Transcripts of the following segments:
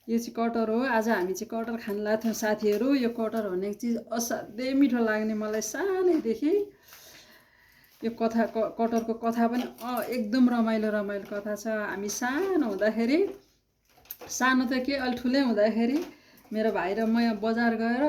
यो चाहिँ कटहर हो। आज हामी चाहिँ कटहर खान लागेको थियौँ साथीहरू। यो कटहर भनेको चिज असाध्यै मिठो लाग्ने मलाई सानैदेखि। यो कटहरको कथा पनि एकदम रमाइलो रमाइलो कथा छ। हामी सानो हुँदाखेरि, सानो त के अलि ठुलै हुँदाखेरि मेरो भाइ र म बजार गएर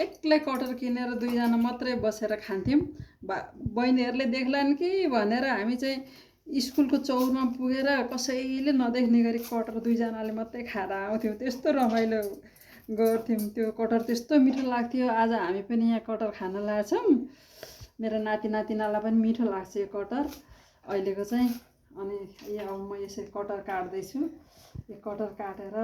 एक्लै कटहर किनेर दुईजना मात्रै बसेर खान्थ्यौँ। बहिनीहरूले देख्लान् कि भनेर हामी चाहिँ स्कुलको चौरमा पुगेर कसैले नदेख्ने गरी कटहर दुईजनाले मात्रै खाएर आउँथ्यौँ। त्यस्तो रमाइलो गर्थ्यौँ। त्यो कटहर त्यस्तो मिठो लाग्थ्यो। आज हामी पनि यहाँ कटहर खान लागेछौँ। मेरो नाति नातिनालाई पनि मिठो लाग्छ यो कटहर अहिलेको चाहिँ। अनि यहाँ अब म यसरी कटहर काट्दैछु। यो कटहर काटेर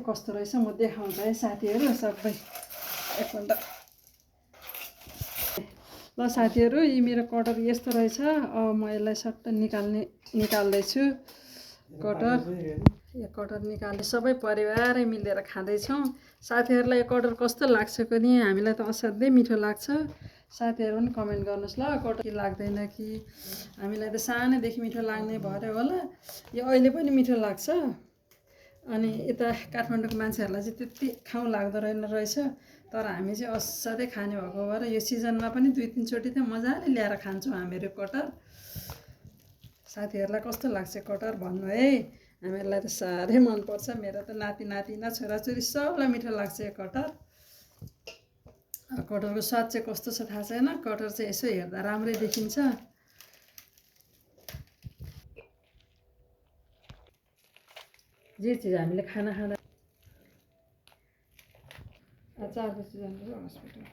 कस्तो रहेछ म देखाउँछु है साथीहरू सबै एकपल्ट। ल साथीहरू, यी मेरो कटहर यस्तो रहेछ। अब म यसलाई सट्ट निकाल्दैछु कटहर। यो कटहर निकाल्ने सबै परिवारै मिलेर खाँदैछौँ। साथीहरूलाई यो कटहर कस्तो लाग्छ पनि? हामीलाई त असाध्यै मिठो लाग्छ। साथीहरू पनि कमेन्ट गर्नुहोस् ल, कटहर कि लाग्दैन कि? हामीलाई त सानैदेखि मिठो लाग्ने भएर होला यो अहिले पनि मिठो लाग्छ। अनि यता काठमाडौँको मान्छेहरूलाई चाहिँ त्यति खाउँ लाग्दो रहेछ। तर हामी चाहिँ असाध्यै खाने भएको भएर यो सिजनमा पनि 2-3 चोटि त मजाले ल्याएर खान्छौँ हामीहरू कटहर। साथीहरूलाई कस्तो लाग्छ कटहर भन्नु है। हामीहरूलाई त साह्रै मनपर्छ। मेरो त नाति नातिना छोराछोरी सबलाई मिठो लाग्छ यो कटहर। कटहरको स्वाद चाहिँ कस्तो छ थाहा छैन। कटहर चाहिँ यसो हेर्दा राम्रै देखिन्छ। जे चिज हामीले खाना खाँदा 4 बजी जानु हस्पिटल।